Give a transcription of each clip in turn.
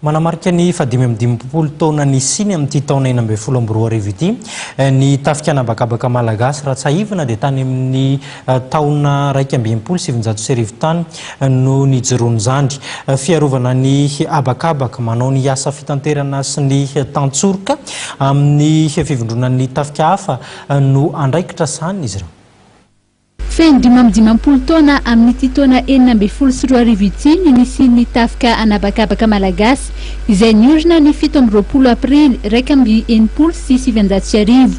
Manamarika ny fahadimy amby dimampolo taona nisiany amin'ity taona 2016 ity ny tafika an'habakabaka malagasy. Raha tsiahivina dia tany amin'ny taona 1961 tany no nijoroan'izany. Fiarovana ny habakabaka, manao ny asa fitanterana sy ny tantsoroka amin'ny fivondronan'ny tafika hafa no andraikitra sahanin'izy ireo. Feno 55 taona amin'ity taona 2016 ity ny nisian'ny tafika an'habakabaka malagasy izay niorina ny 27 aprily 1961.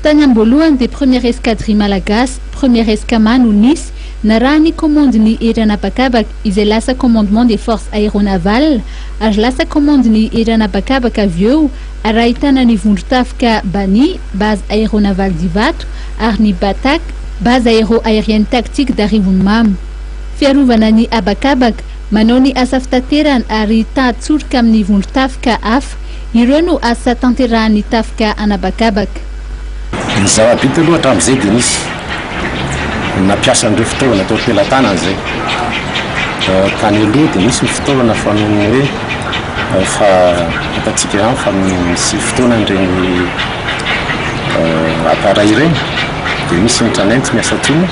Tany am-boalohany dia première escadrille malagasy, première escama no nisy, narahan'ny komandin'ny hery an'habakabaka izay lasa commandement des forces aéronavales ary lasa komandin'ny hery an'habakabaka avy eo ary ahitana ny vondron-tafika Bani, base aéronavale d'Ivato, ary ny BATAC, Base Aéro-Aérienne Tactique d'Arivonimamo. Fiarovana ny habakabaka, manao ny asa fitaterana ary tahatsoroka amin'ny vondron-tafika hafa. Ireo no asa tanterahan'ny tafika an'habakabaka. Ny zava-bita aloha hatramin'izay dia nisy nampiasa an'ireo fitaovana teo am-pelatanana izay. Tany aloha dia nisy ny fitaovana fa noho ny hoe fa fantatsika ihany fa misy fotoana ireny appareil ireny dia misy ny tranainy tsy miasa intsony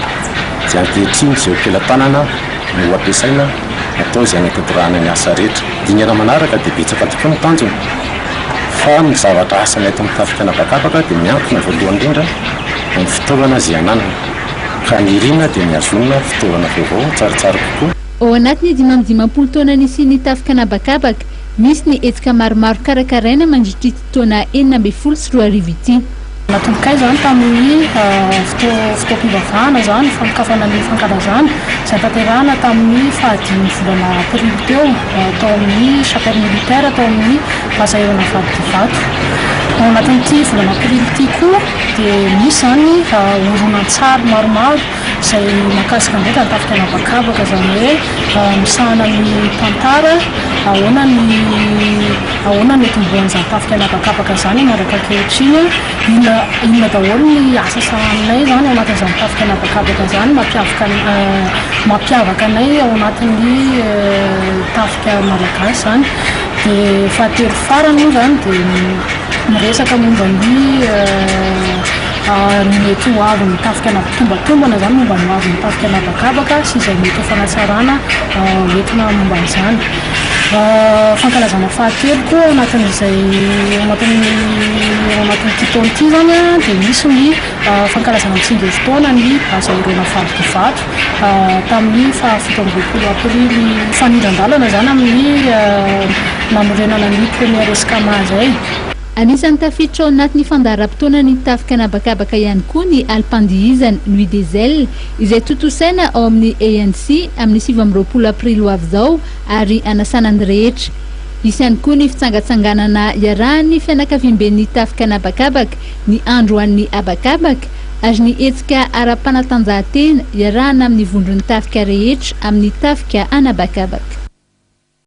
dia ankehitriny izay eo am-pelatanana no ampiasaina atao izay hanatanterahana ny asa rehetra. Dingana manaraka dia betsaka tokoa ny tanjona fa ny zavatra asanay eto amin'ny tafika an'habakabaka dia miankina voalohany indrindra amin'ny fitaovana izay ananana ka ny irina dia ny hahazoana fitaovana vaovao tsaratsara kokoa. Ao anatin'ny 55 taona nisian'ny tafika an'habakabaka, misy ny hetsika maromaro karakaraina mandritra ity taona 2016 ity. Natombokay izany tamin'ny fotoam-pivavahana izany, fanokafana ny fankalazana, izay notanterahina tamin'ny fahadimy volana aprily teo, tao amin'ny chapelle militaire tao amin'ny base aéronavale d'Ivato. Ao anatin'ity volana aprily ity koa dia misy izany horonantsary maromaro izay mahakasika indrindra ny tafika an'habakabaka, izany hoe misahana ny tantara, ahoana ny ahoana ny nitomboan'izany tafika an'habakabaka izany mandraka ankehitriny, inona inona daholo ny asa sahaninay izany ao anatin'izany tafika an'habakabaka izany, mampiavaka mampiavaka anay ao anatin'ny tafika malagasy izany. Dia fahatelo farany moa izany dia miresaka momba ny ny mety ho avin'ny tafika an'hab-, tombatombana izany momba ny ho avin'ny tafika an'habakabaka sy izay mety ho fanatsarana hoentina momba an'izany. Fankalazana fahatelo koa ao anatin'izay ao anatin'ny ao anatin'ity taona ity izany dia nisy ny fankalazana ny tsingerin-taona ny base aéronavale d'Ivato tamin'ny faha 27 aprily mifanindran-dalana izany amin'ny nanorenana ny première escama izay. Anisan'ny tafiditra ao anatin'ny fandaharam-potoanan'ny tafika an'habakabaka ihany koa ny alim-pandihizana Nuit des Ailes izay tontosaina ao amin'ny ANC amin'ny 29 aprily ho avy izao ary hanasana ny rehetra. Hisy ihany koa ny fitsangatsanganana iarahan'ny fianakaviamben'ny tafika an'habakabaka, ny andro ho an'ny habakabaka ary ny hetsika ara-panatanjahantena iarahana amin'ny vondron'ny tafika rehetra amin'ny tafika an'habakabaka.